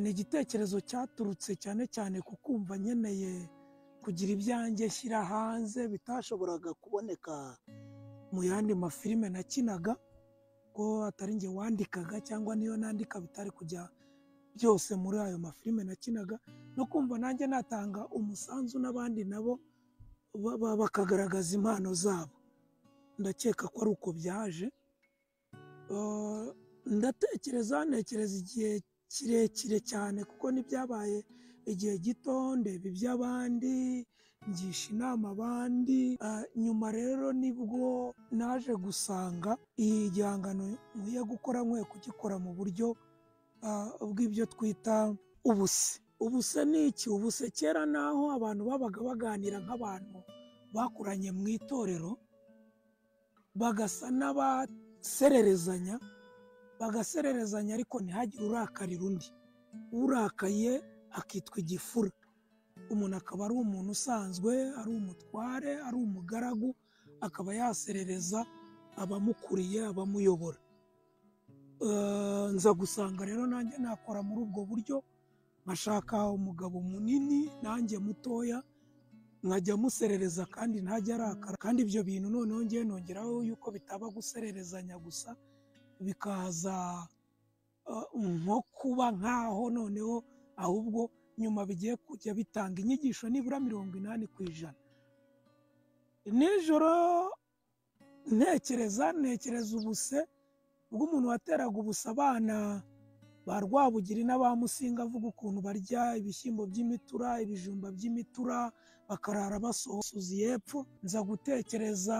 Ni igitekerezo cyaturutse cyane cyane ku kumva nkeneye kugira ibyanjye shyira hanze bitashoboraga kuboneka mu yandi mafilime nakinaga, ko atari njye wandikaga cyangwa niyo nandika bitari kujya byose muri ayo mafilime nakinaga, no kumva nanjye natanga umusanzu n'abandi nabo bakagaragaza impano zabo. Ndakeka ko ari uko byaje. Ndatekereza, ntekereza igihe kirekire cyane kuko ntibyabaye igihe gito, ndeba iby'abandi, ngisha inama abandi. Nyuma rero nibwo naje gusanga igihangano nkwiye gukora, nkwiye kugikora mu buryo bw'ibyo twita ubuse. Ubuse ni iki? Ubuse kera naho abantu babaga baganira nk'abantu bakuranye mu itorero, bagasa n'abasererezanya, bagasererezanya ariko ntihagire urakarira undi. Urakaye akitwa igifura. Umuntu akaba ari umuntu usanzwe, ari umutware, ari umugaragu, akaba yaserereza abamukuriye, abamuyobora. Nza gusanga rero nanjye nakora muri ubwo buryo, nkashaka umugabo munini nanjye mutoya, nkajya muserereza kandi ntajya arakara. Kandi ibyo bintu noneho ngiye nongeraho yuko bitaba gusererezanya gusa, bikaza nko kuba nkaho noneho ahubwo nyuma bigiye kujya bitanga inyigisho nibura 80%. Nijoro ntekereza ubuse bw'umuntu wateraga ubusa abana ba Rwabugiri n'aba Musinga, avuga ukuntu barya ibishyimbo by'imitura, ibijumba by'imitura, bakarara basohoza y'epfo. Nza gutekereza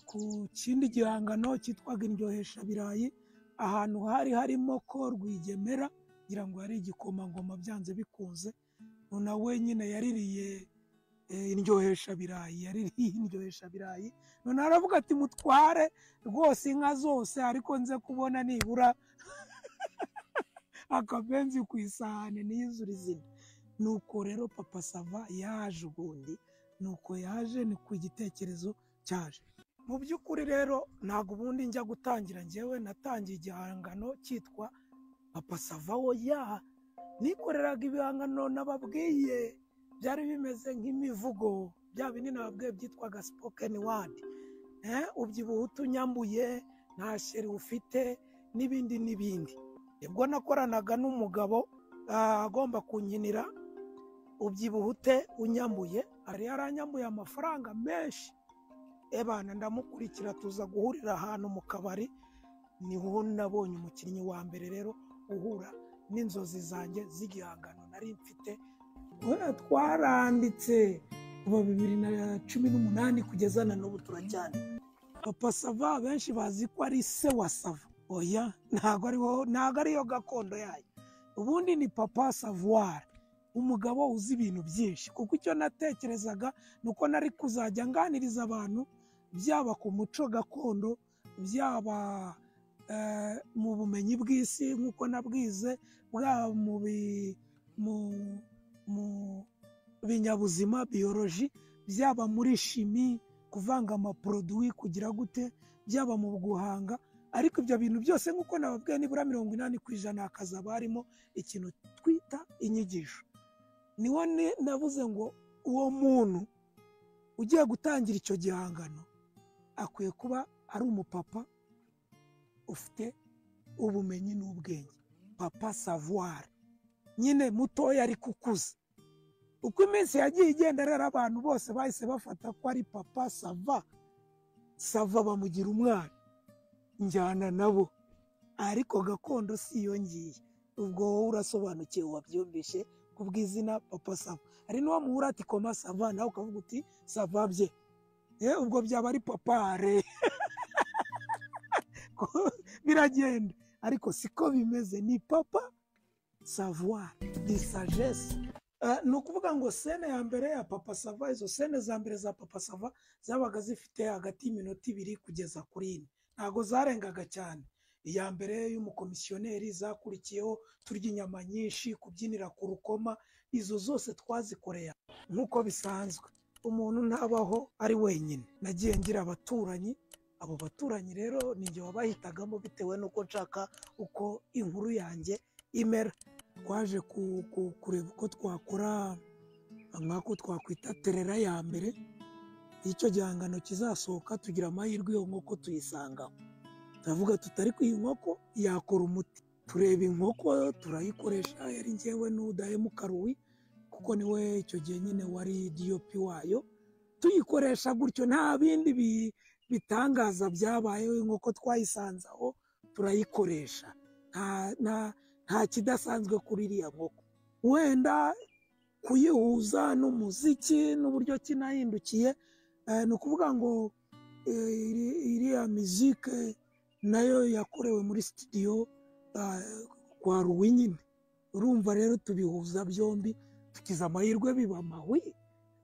ku kindi gihangano cyitwaga Indyoheshabirayi, ahantu hari harimo ko Rwigemera, ngira ngo yari igikomangoma byanze bikunze, nawe nyine yaririye indyoheshabirayi, yaririye indyoheshabirayi. None aravuga ati mutware rwose inka zose, ariko nze kubona nibura akabenzi ku isahani niyizurize inda. Nuko rero Papa Sava yaje ubundi, nuko yaje, ni ku igitekerezo cyaje. Mu by'ukuri rero ntabwo ubundi njya gutangira, njyewe natangiye igihangano cyitwa Papa Sava. Oya, nikoreraga ibihangano nababwiye byari bimeze nk'imivugo, bya bindi nababwiye byitwaga spoken word. Ubyibuha utunyambuye, nta sheri ufite, n'ibindi n'ibindi. Nibwo nakoranaga n'umugabo agomba kunkinira ubyibuha ute unyambuye, ari yaranyambuye amafaranga menshi. Ebana ndamukurikira, tuza guhurira ahantu mu kabari, niho nabonye umukinnyi wa mbere rero uhura n'inzozi zanjye z'igihangano nari mfite. Twaranditse kuva 2018 kugeza na n'ubu turacyandika. Papa Sava benshi bazi ko ari se wa Sava. Oya, ntago ariyo gakondo yayo. Ubundi ni Papa Savoir, umugabo uzi ibintu byinshi. Kuko icyo natekerezaga nuko nari kuzajya nganiriza abantu, byaba ku muco gakondo, byaba mu bumenyi bw'isi nk'uko nabwize, bwaba mu binyabuzima biology, byaba muri shimi, kuvanga amaproduwi kugira gute, byaba mu guhanga. Ariko ibyo bintu byose nk'uko nababwiye nibura 80% hakazaba harimo ikintu twita inyigisho. Niho navuze ngo uwo muntu ugiye gutangira icyo gihangano akwiye kuba ari umupapa ufite ubumenyi n'ubwenge, Papa Savoir, nyine mutoya ariko ukuze. Uko iminsi yagiye igenda rero abantu bose bahise bafata ko ari Papa Sava, Sava bamugira umwana, njyana nabo. Ariko gakondo si iyo ngiye. Ubwo wowe urasobanukiwe, wabyumvishe ku bw'izina Papa Sava. Hari n'uwo muhura ati koma Sava, nawe ukavuga uti Sava bye, ubwo byaba ari papare biragenda, ariko siko bimeze, ni Papa Savoir di sagesse. Ni ukuvuga ngo sene ya mbere ya Papa Sava, izo sene za mbere za Papa Sava zabaga zifite hagati y'iminota 2 kugeza kuri 4, ntago zarengaga cyane. Iya mbere y'umukomisiyoneri zakurikiyeho turya inyama nyinshi, kubyinira ku rukoma, izo zose twazikoreye nk'uko bisanzwe. Umuntu ntabaho ari wenyine. Nagiye ngira abaturanyi, abo baturanyi rero ni njye wabahitagamo bitewe n'uko nshaka uko inkuru yanjye imera. Twaje kureba uko twakora nk'ako twakwita trailer ya mbere y'icyo gihangano kizasohoka, tugira amahirwe iyo nkoko tuyisangaho, turavuga tutari ko iyi nkoko yakora umuti. Tureba inkoko turayikoresha, yari njyewe n'Udahemuka Louis, kuko niwe icyo gihe nyine wari DOP wayo. Tuyikoresha gutyo, nta bindi bitangaza byabayeho, inkoko twayisanze aho turayikoresha, nta kidasanzwe kuri iriya nkoko. Wenda kuyihuza n'umuziki n'uburyo kinahindukiye, ni ukuvuga ngo iriya mizike nayo yakorewe muri studio kwa Louis nyine. Urumva rero tubihuza byombi, tukiza amahirwe biba mahwi,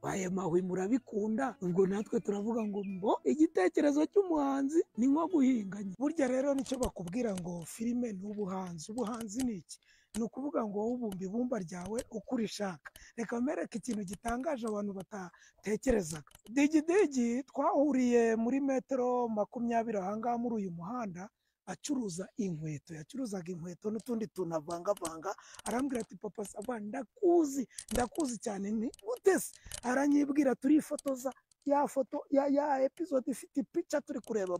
baye mahwi murabikunda. Ubwo natwe turavuga ngo mbo igitekerezo cy'umuhanzi ni nko guhinga. Burya rero nicyo bakubwira ngo filime ni ubuhanzi. Ubuhanzi ni iki? Ni ukuvuga ngo wowe ubumba ibumba ryawe uko urishaka. Reka mbereke ikintu gitangaje abantu batatekerezaga. Digidigi twahuriye muri metero 20 ahangaha muri uyu muhanda, acuruza inkweto, yacuruzaga inkweto n'utundi tuntu avangavanga. Arambwira ati Papa Sava ndakuzi, ndakuzi cyane. Ni gute se? Aranyibwira, turifotoza ya foto ya episode ifite ipica turi kureba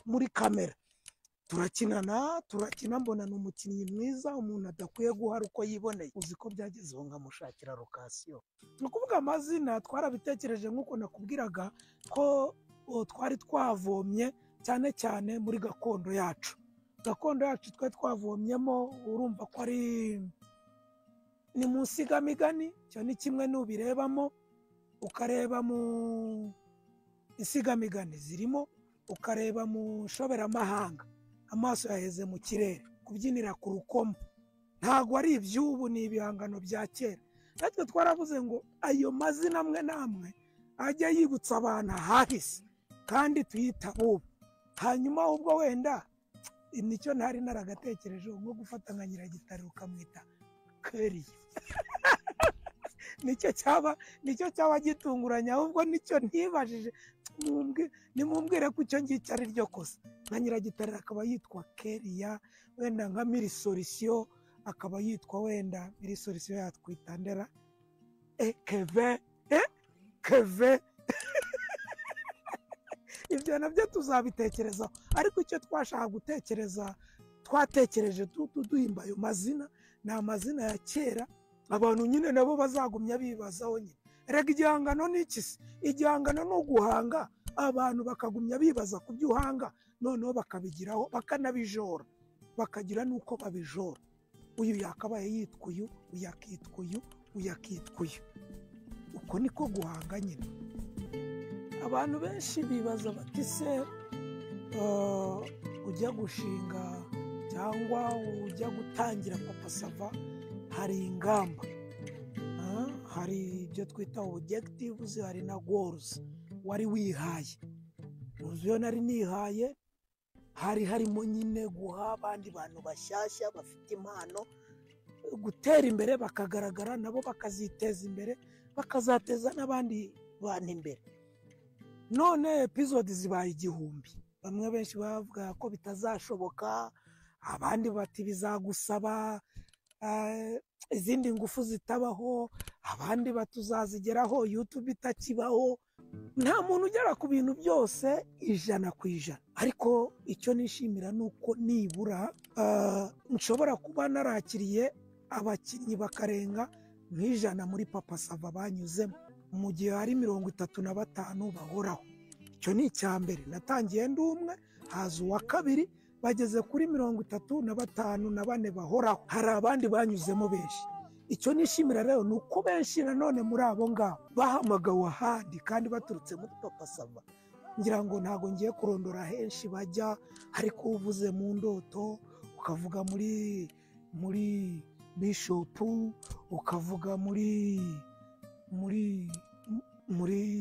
muri kamera, turakinana, turakina, mbona ni umukinnyi mwiza, umuntu adakwiye guhara uko yiboneye. Uzi ko byagezeho nkamushakira location. Ni ukuvuga amazina twarabitekereje nk'uko nakubwiraga ko twari twavomye cyane cyane muri gakondo yacu. Gakondo yacu twari twavomyemo, urumva ko ari ni mu nsigamigani, icyo ni kimwe nubirebamo, ukareba mu insigamigani zirimo, ukareba mu nshoberamahanga, amaso yaheze mu kirere, kubyinira ku rukoma. Ntabwo ari iby'ubu, ni ibihangano bya kera. Natwe twaravuze ngo ayo mazina amwe n'amwe ajya yibutsa abantu ahahise kandi tuyita ubu. Hanyuma ubwo wenda nicyo ntari naragatekereje, nko gufata nka Nyiragitari ukamwita Keriya, nicyo cyaba gitunguranye. Ahubwo nicyo ntibajije, nimumbwire ko icyo ngicyo ari ryo kosa. Nka Nyiragitari akaba yitwa Keriya, wenda nka Miri Solution akaba yitwa, wenda Miri Solution yatwita ndera Keve, Keve. Ibyo nabyo tuzabitekerezaho, ariko icyo twashaka gutekereza, twatekereje duhimba ayo mazina, ni amazina ya kera abantu nyine nabo bazagumya bibazaho nyine. Rega igihangano ni iki se? Igihangano ni uguhanga, abantu bakagumya bibaza ku byo uhanga, noneho bakabigiraho, bakanabijora, bakagira n'uko babijora. Uyu yakabaye yitwa uyu, uyu akitwa uyu, uyu akitwa uyu. Uko niko guhanga nyine. Abantu benshi bibaza bati se ujya gushinga cyangwa ujya gutangira Papa Sava, hari ingamba, hari ibyo twita objectives, hari na goals wari wihaye. Iyo nari nihaye, hari harimo nyine guha abandi bantu bashyashya bafite impano gutera imbere, bakagaragara, nabo bakaziteza imbere, bakazateza n'abandi bantu imbere. None episode zibaye 1000. Bamwe benshi bavuga ko bitazashoboka, abandi bati bizagusaba izindi ngufu zitabaho, abandi bati uzazigeraho YouTube itakibaho. Nta muntu ugera ku bintu byose 100%, ariko icyo nishimira ni uko nibura nshobora kuba narakiriye abakinnyi bakarenga nk'100 muri Papa Sava banyuzemo, mu gihe hari 35 bahoraho. Icyo ni icya mbere. Natangiye ndi umwe, haza uwa kabiri, bageze kuri 35 na bane bahoraho. Hari abandi banyuzemo benshi. Icyo nishimira rero ni uko benshi nanone muri abo ngabo bahamagawe ahandi kandi baturutse muri Papa Sava. Ngira ngo ntabwo ngiye kurondora henshi bajya, ariko uvuze mu ndoto, ukavuga muri Bishopu, ukavuga muri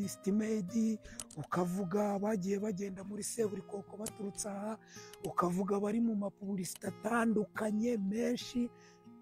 Sitimedi, ukavuga bagiye bagenda muri Seburikoko baturutse aha, ukavuga bari mu mapublicité atandukanye menshi,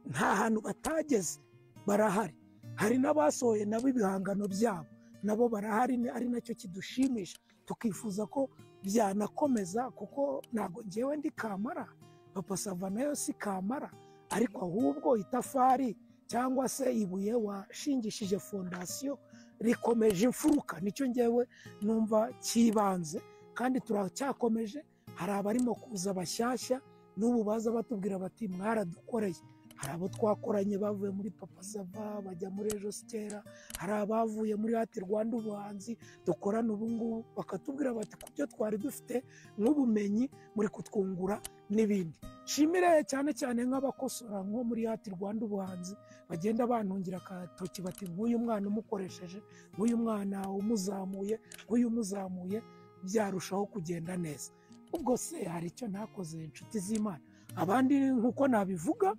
nta hantu batageze, barahari. Hari n'abasohoye nabo ibihangano byabo, nabo barahari, ari nacyo kidushimisha, tukifuza ko byanakomeza, kuko ntabwo ngewe ndi kamara, Papa Sava nayo si kamara. Ariko ahubwo itafari cyangwa se ibuye washingishije fondasiyo rikomeje imfuruka, nicyo ngewe numva cyibanze. Kandi turacyakomeje, hari abarimo kuza bashyashya n'ubu baza batubwira bati mwaradukoreye. Hari abo twakoranye bavuye muri Papa Sava bajya muri Ejo Sikera, hari abavuye muri Art Rwanda ubuhanzi dukorana ubu ngubu, bakatubwira bati ku byo twari dufite nk'ubumenyi muri kutwungura n'ibindi. Nshimire cyane cyane nk'abakosora nko muri Art Rwanda ubuhanzi bagenda bantungira akatoki bati nk'uyu mwana umukoresheje, nk'uyu mwana umuzamuye, nk'uyu umuzamuye, byarushaho kugenda neza. Ubwo se hari icyo ntakoze, inshuti z'Imana? Abandi nk'uko nabivuga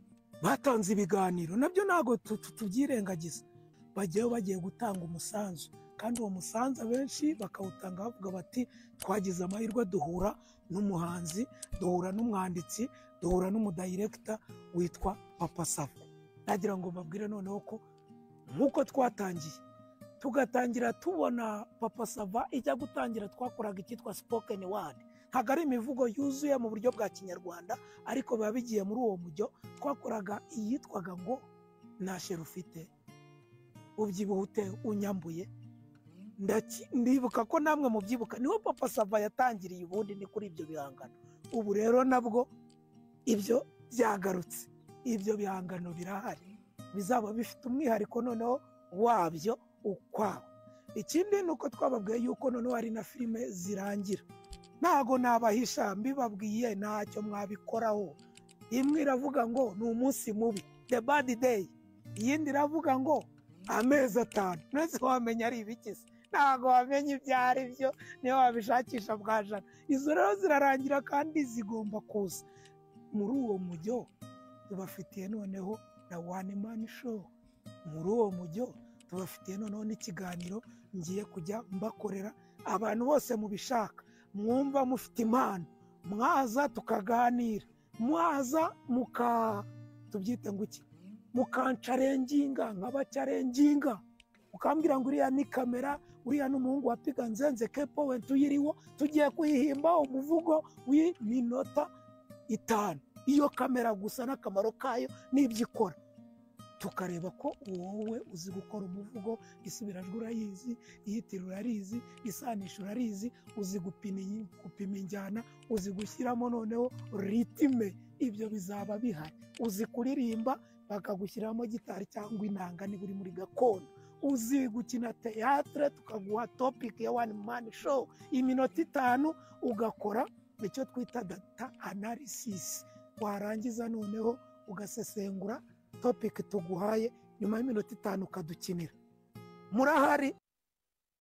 batanze ibiganiro, nabyo ntabwo tubyirengagiza, bajyayo bagiye gutanga umusanzu, kandi uwo musanzu abenshi bakawutanga bavuga bati twagize amahirwe duhura n'umuhanzi, duhura n'umwanditsi, duhura n'umudayirekita witwa Papa Sava. Nagira ngo mbabwire noneho ko nk'uko twatangiye tugatangira tubona Papa Sava ijya gutangira, twakoraga icyitwa spoken word. Ntabwo ari imivugo yuzuye mu buryo bwa kinyarwanda, ariko biba bigiye muri uwo mujyo. Twakoraga iyitwaga ngo nta sheri ufite ubyibuha ute unyambuye. Ndibuka ko namwe mubyibuka, niho Papa Sava yatangiriye, ubundi ni kuri ibyo bihangano. Ubu rero nabwo ibyo byagarutse, ibyo bihangano birahari, bizaba bifite umwihariko noneho wabyo ukwawo. Ikindi ni uko twababwiye yuko noneho hari na filime zirangira. Ntago nabahisha, mbibabwiye ntacyo mwabikoraho. Imwe iravuga ngo ni umunsi mubi, the bad day, iyindi iravuga ngo amezi 5. Nese wamenya ari ibiki se? Ntago wamenya ibyo ari byo, niyo wabishakisha bwa jana. Izo rero zirarangira kandi zigomba kuza muri uwo mujyo. Tubafitiye noneho na one man show muri uwo mujyo, tubafitiye noneho n'ikiganiro ngiye kujya mbakorera. Abantu bose mubishaka, mwumva mufite impano, mwaza tukaganira, mwaza muka tubyite ngo iki, mukancarenginga nkabacarenginga, mukambwira ngo uriya ni kamera, uriya ni umuhungu wa Piga Nzenze Kepo tuyiriwo, tugiye kuyihimba umuvugo w'iminota 5, iyo kamera gusa n'akamaro kayo n'ibyo ikora, tukareba ko wowe uzi gukora umuvugo, isubirajwi urayizi, iyitiro urarizi, isanisha urarizi, uzi gupima injyana, uzi gushyiramo noneho ritime, ibyo bizaba bihari. Uzi kuririmba bakagushyiramo gitari cyangwa inanga niba uri muri gakondo, uzi gukina teatre tukaguha topic ya one man show iminota 5, ugakora icyo twita data analysis, warangiza noneho ugasesengura topic tuguhaye, nyuma y'iminota 5 ukadukinira. Murahari.